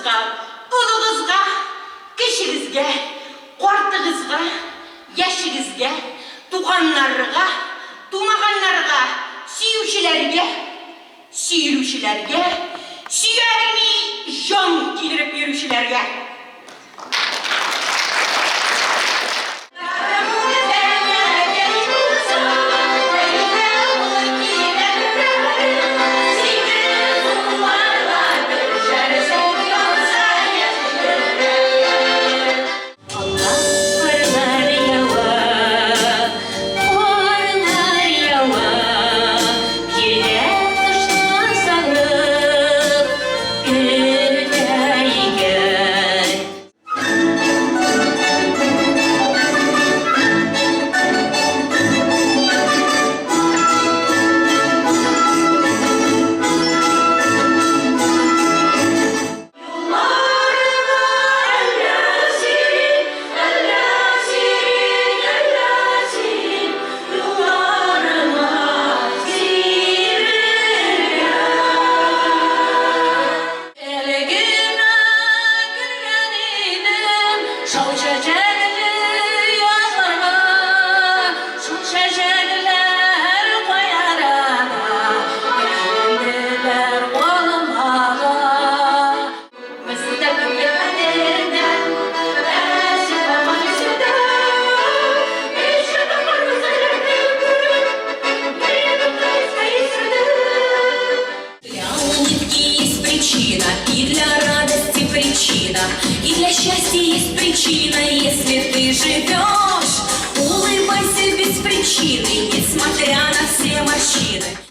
Барыгызга, олыгызга, кечегезгә, картыгызга, яшегезгә, туганнарга, тумаганнарга, сөючеләргә, сөелүчеләргә, сөя белми җан килереп йөрүчеләргә. Алла, карлар ява, карлар ява, җиргә кышны салып кертә икән. Юлларыңа әллә син, әллә син, әллә син, юлларыңа сирелгән. Әле генә кергән идем шау чәчәкле язларга, шул чәчәкләр кай арада әйләнделәр алмага. Для улыбки есть причина, и для радости причина, и для счастья есть причина, если ты живешь. Улыбайся без причины, несмотря на все морщины.